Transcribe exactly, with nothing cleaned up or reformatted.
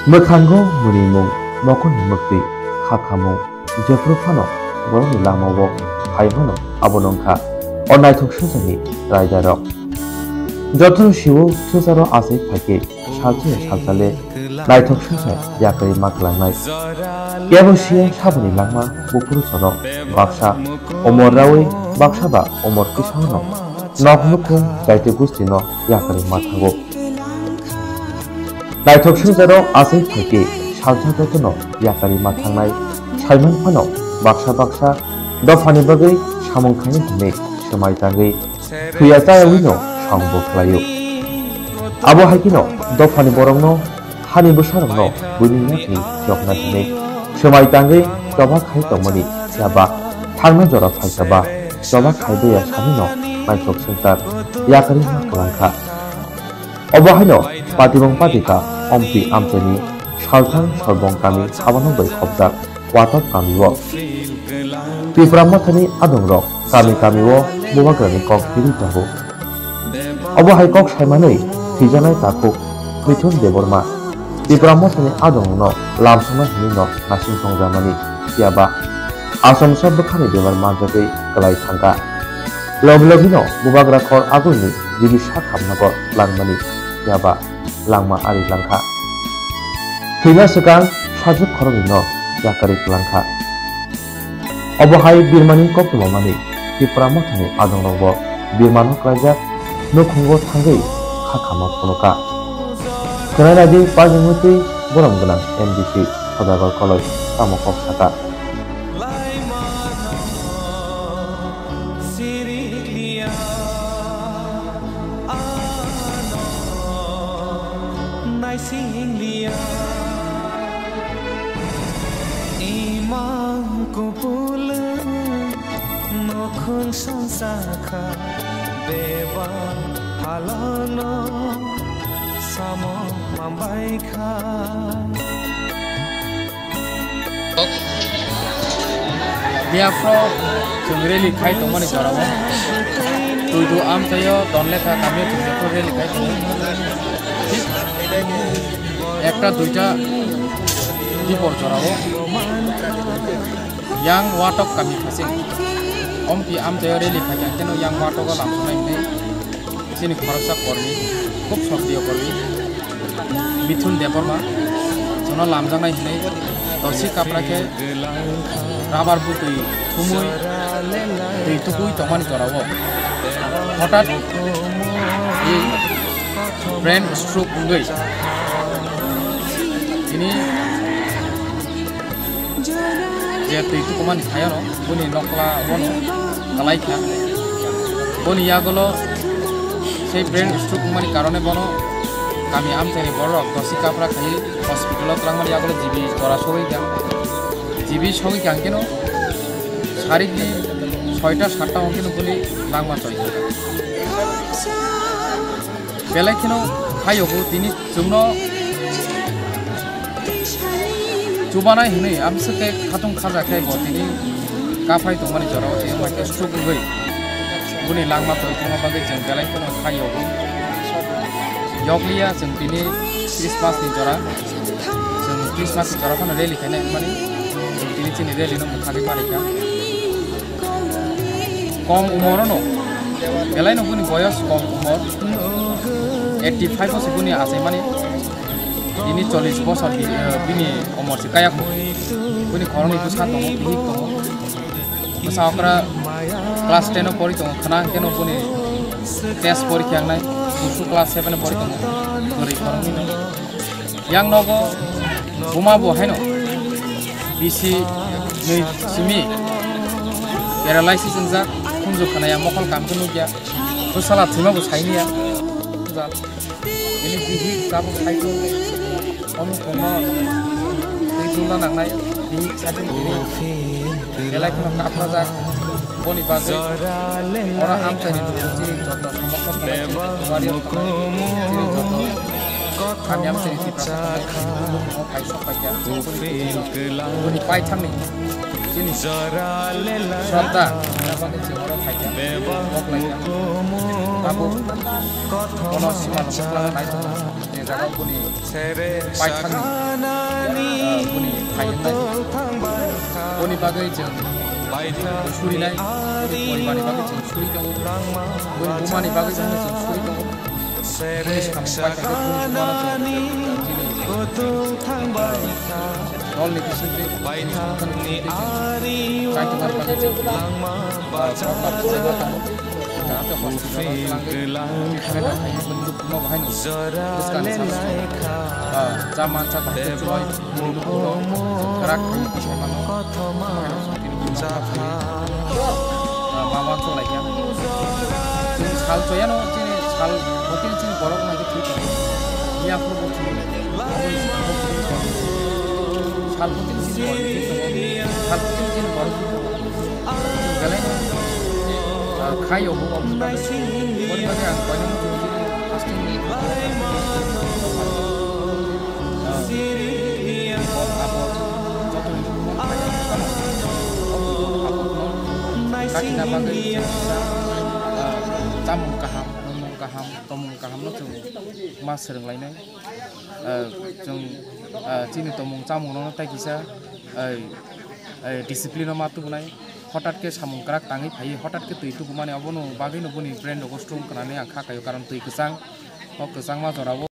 Mwkhango mwnwimung, mokolni mwktwi, kha khamung, jephru phano borokni langmao phai mano, abono wngkha o naithok songcharni raidarok. Jotono sio songcharo achai phaikhe, salsa salsa le naithok songchar yakarwi ma kwlangnai. Kebo siya saboni langma buphuru sono baksa omor rawi baksa ba omor kisano nok nukhung jaiti gustino yakarwi ma thango. Naithok songcharo achai phaikhe salsa jotono yakarwi ma thangnai. Saiman phano baksa baksa dophani bagwi samung khainai hwnwi swmai tangwi thwiya chayawino song bo khlaio. Abo hai kheno dophani borokno, hani bwsarokno buini yakni chokna hwnwi swmai tangwi choba khai tongmani phiya ba thangna jora phaikha ba choba khai baiya sanino naithok songchar yakarwi ma kwlangkha. Obo haino patimung patika ompi amchaini salthang sorbong kami habano bai khopjak Watok kamio Tipra Mothani adongrok kami kamio bubagrani kok rwui tongo. Obo hai kok saimanwi thwijaknai takhuk Mithun Debbarma Tipra Mothani adongrokno lamsoknai hwnwi no naising tongjakmani phiya ba achomsa bwkhani bemar manjagwi kwlai thangkha. Logi logino bubagra khor agulni jibi sak hamnago langmani phiya ba langma ari langkha. Thwina swkang sajwk khoroknwino yakarwi kwlangkha. Obo hai birmani koktwmamani Tipra Mothani adongrokbo birmano klaijak nukhungo thangwi kha khama phunukha. Khwnai naidi Pajimwtwi borom gwnang M D C Sodagar Koloi tamo kok sakha. Sirikliya, ano naisingliya. Imang kupulung nukhung songchakha, beba halano samo mambaikha. Miyapro chwng rally khai tongmani jorao. Tuidu amchaio Donlekha kamio chwng jepho rally khai tongo. Thik ekta duita dipor jorao. Yang Watok kami khasing. Ompi amchaio rally khai khe, keno yang Watogo lamsonai hinwi. Chini khoroksa kormi, khub sokriyo kormi, Mithun Debbarma, jono lamjaknai hinwi, torsi kapra khe rabar bwtwi thumwi, twi tukui tongmani jorao. Hothat i brain stroke wngwi, tini je twi tukumani thayano boni nokla bono kalai kha. Boni yagulo sei brain stroke wngmani karone bono kami amchaini bororok dosi kapra khai hospital o twlangmani yagulo G B jora sogwi kha. G B sogwi kha hwnkhe no sarikni soita satta hwnkhe no boni langma choi kha. Belai kheno khayogo tini chwngno chubanai hinwi amswk khe khatung khaja khe bo tini kaphai tongmani jorao tini hwnkhe stroke wngwi boni langma tongthokma bagwi chwng belai kheno khayogo. Yokliya chwng tini Christmas ni jora, chwng Christmas ni jora phano rally khainai wngmani chwng tini chini rally no mwthagwi barikha. Kom umor no, belai no boni boyos kom umor, eighty five o se boni achaimani, tini chollish bosor bi-, eh, bini umor se kaya kho. Boni khoroknwi bwsa tongo, bihik tongo. Bwsa okra class ten o pori tongo, khwna hwnkhe no boni test porikha wngnai, kusu class seven o pori tongo, kwrwi khoroknwi no. Yang nogo buma bo haino bisi nwi simi paralysis wngjak, khunju khanaya, mokol kamkhe nukya, bwsala thwima bo sainiya. Jal. Ini bihik tabuk saitung, omo thwima twi jula nangnai, bihik saitung ini. Belai kheno kaprajak, boni bagwi oro amchaini chini joto somosya tongnai, chini joto kami amchaini Tiprasa tongnai, omo phai sok paikha, boni paithakni chini sroddha, chini oro phaikha, kok laikha, tabuk bono sima rok kwplangma nai tongo. Jaga boni paithakni, ah, boni phaiyaknai. Boni bagwi chwng surinai, boni poribarni bagwi chwng suri tongo. Boni bumani bagwi chwng suri tongo. Boni samung paithakni boni bumano chwng chini, ah, dolni bisingtwi chini samung paithakni bisingtwi chwng kaitor bagwi chwng, ah, proper khlaima tongo. Jahate hospital o twlang twi treatment o phaio, bini bukhumo bo haino bwskangni salo, ah, cha mansa bahai khe chulai, bini bukhumo kwrak khaio, kisa mano. Haino chwng tini bukhumo, ah, ma uansuk lai kha. Chwng sal choyano chini sal hotel chini borok nai khe thwi tongo. Miya phuru bo thwi tongo. Sal hotel chini borok thwi tongo. Sal hotel chini borok thwi tongo. Belai no, ah, khaio bo, oboni bagwi, oboni bagwi ang koinwi muchungo chini fasting ni, ah, bipod apod joto ni bipod apod no katina bagwi chwng kisa, ah, chamung kaham, nwngmung kaham, tongmung kaham no chwng ma swrwng lainai. Ah, chwng, ah, chini tongmung chamung no tei kisa, ah, ah, discipline no ma tubunai. Hotat khe samung kwrak tangwi phaiwi, hotat khe twi tubumani, obono bagwino boni brain rogo strong kwnani ang kha kaio, karon twi kwchang, o kwchangma jorao